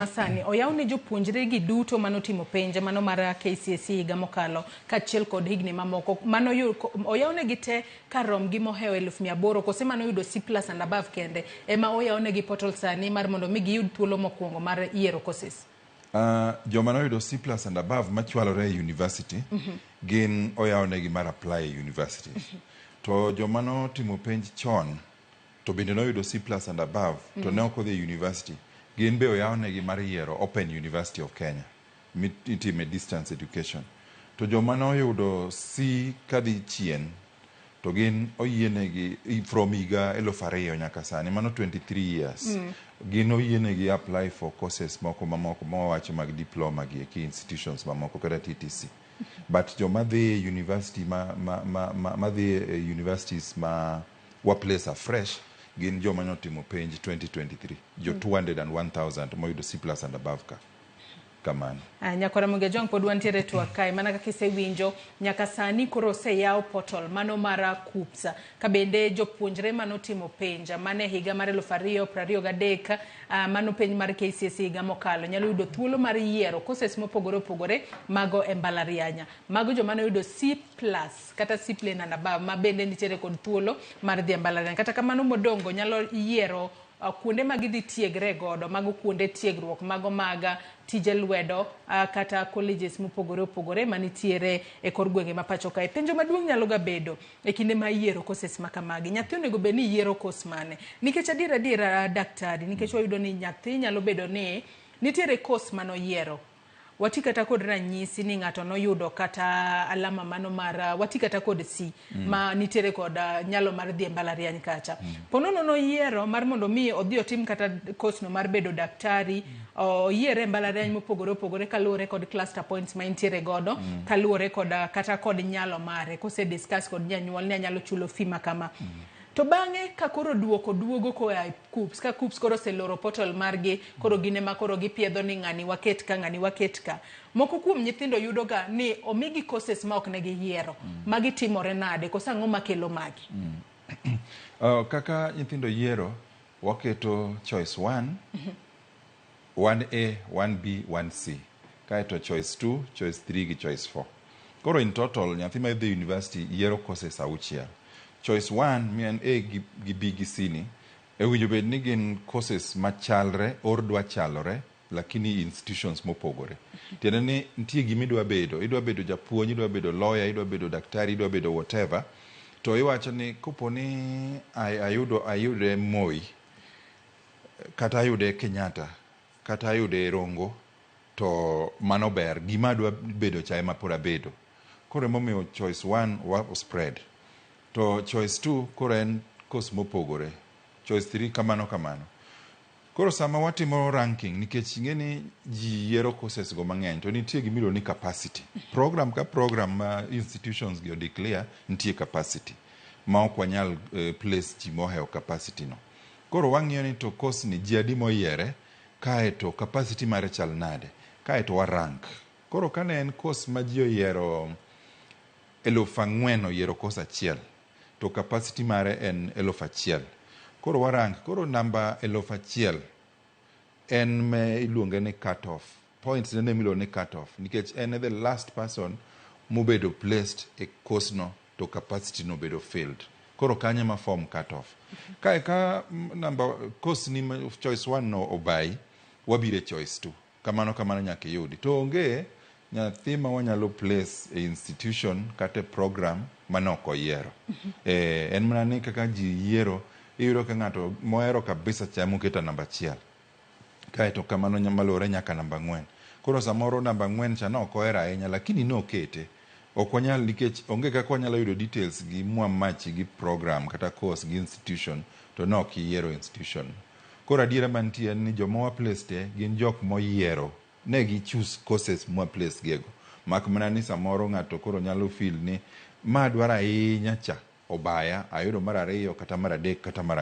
Sani oyaw ne jopuonjre gi duto manotimo penj mano mar KCSE higa mokalo kaachiel kod higni mamoko mano oyaw negi te kar romgi mohewo 800,000 kose mano yudo C plus and above kende ema oyaw negi portal sani mar mondo mi giyud thuolo mokwongo mar yiero courses? Joma noyudo C plus and above machwalore e university gin oyawnegi mar apply e universities. To joma notimo penj chon to bende noyudo C plus and above to ne ok odhi e university, gin be oyawnegi mar yiero Open University of Kenya mitime distance education. To joma noyudo C kadhi chien to gin oyienegi from higa 2000 nyaka sani, mano 23 years, gin oyienegi apply for courses moko mamoko mawawacho mag diploma gi eki, institutions mamoko kata TTC. But joma dhi e university ma dhi e universities ma wa place afresh gin joma notimo penj 2023, jo 201,000 moyudo C plus and above ka kamano. Nyakwara Muge Jong, pod wantiere e twak kae. Mana kaka isewinjo, nyaka sani koro oseyaw portal mano mar KUCCPS, ka bende jopuonjre manotimo penj mane higa mar 2023, mano penj mar KCSE higa mokalo, nyalo yudo thuolo mar yiero courses mopogore opogore mago e mbalariany. Mago joma noyudo C plus kata C plain and above ma bende nitiere kod thuolo mar dhi e mbalariany. Kata kamano, modongo nyalo yiero kuonde ma gidhi tiegre godo, mago kuonde tiegruok mago mag tije lwedo kata colleges mopogore opogore manitiere e kor gwenge ma pacho kae. Penjo maduong' nyalo ga bedo e kinde ma iyiero courses ma kamagi, nyathi onego bed ni yiero course mane? Nikech adier adier, daktari, nikech wayudo ni nyathi nyalo bedo ni nitiere course manoyiero, wati kata kod ranyisi ni ng'ato noyudo kata alama mano mar wati kata kod C ma nitiere kod nyalo mar dhi e mbalariany kacha. Ponono noyiero mar mondo mi odhi otim kata course no mar bedo daktari, oyiere e mbalariany mopogore opogore kaluwore kod cluster points ma entiere godo, kaluwore kod kata kod nyalo mare, kose discuss kod janyuol ni anyalo chulo fee ma kama. To bang'e ka koro duoko duogo koa e KUCCPS, ka KUCCPS koro oseloro portal margi, koro gin ema koro gipiedho ni ng'ani waket ka, ng'ani waket ka. Moko kuom nyithindo yudo ga ni omigi courses ma ok ne giyiero. Magi timore nade koso ang'o makelo magi? Kaka nyithindo yiero, waketo choice 1, 1A, 1B, 1C, kaeto choice 2, choice 3 gi choice 4. Koro in total nyathi ma dhi university yiero courses auchiel. Choice 1 mi en A gi B gi C ni owinjo bed ni gin courses machalre or dwa chalore lakini institutions mopogore. Tiende ni nitie gima idwa bedo, idwa bedo japuonj, idwa bedo lawyer, idwa bedo daktari, idwa bedo whatever. To iwacho ni kopo ni ayudo ayude Moi kata ayude Kenyatta kata ayude Rongo to mano ber, gima adwa bedo cha ema pod abedo. Koro emomiyo choice 1 wa spread. To choice 2 koro en course mopogore. Choice 3 kamano kamano. Koro sama watimo ranking, nikech ing'e ni ji yiero courses go mang'eny, to nitie gima iluongo ni capacity. Program ka program ma institutions gi o declare nitie capacity ma ok wanyal place ji mohewo capacity no. Koro wang'iyo ni to course ni ji adi moyiere, kaeto capacity mare chal nade, kaeto wa rank. Koro kane en course ma ji oyiero 4,000 oyiero course achiel, to capacity mare en 1,000. Koro wa rank, koro namba 1,000 en me iluonge ni cut off. Points ne miluongo ni cut off nikech en the last person mobedo placed e course no to capacity no bedo filled. Koro kanyo ema form cut off. Kae ka namba course ni choice 1 no obayi, wabiro e choice 2. Kamano kamano nyaka iyudi. To onge nyathi ma wanyalo place e institution kata e program mane ok oyiero. En mana ni kaka ji yiero, iyudo ka ng'ato mohero kabisa cha emoketo namba 1. Kaeto kamano maluwore nyaka namba 4. Koro samoro namba 4 cha ne ok ohero ahinya lakini nokete. Ok wanyal nikech onge kaka wanyalo yudo details gi mwa match gi program kata course gi institution to ne ok iyiero institution. Koro adiera mantie en ni joma wa place te gin jok moyiero ne gi choose courses mwa place giego. Mak mana ni samoro ng'ato koro nyalo feel ni ma adwaro ahinya cha obaya ayudo mar 2 kata mar 3 kata mar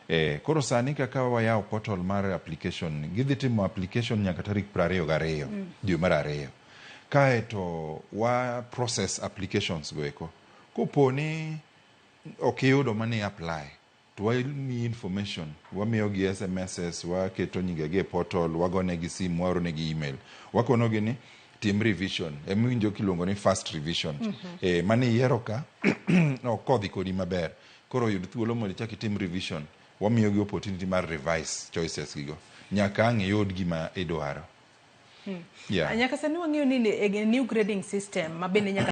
4. Koro sani kaka wayawo portal mar application, gidhi timo application nyaka tarik 22 dwe mar 2. Kaeto wa process applications go eko. Kopo ni ok iyudo mane apply, to To wamiyi information, wamiyogi SMSs, waketo nyingegi e portal, wagonegi simu, waoronegi email. Wakonogi ni tim revision, emiwinjo kiluongo ni fast revision. Mane iyiero ka ok kodhi kodi maber. Koro yud thuolo mondo ichak itim revision. Wamiyogi opportunity mar revise choices gigo. Nyaka ang' iyud gima idwaro. Yeah. Nyaka sani wang'eyo ni e new grading system ma bende nyaka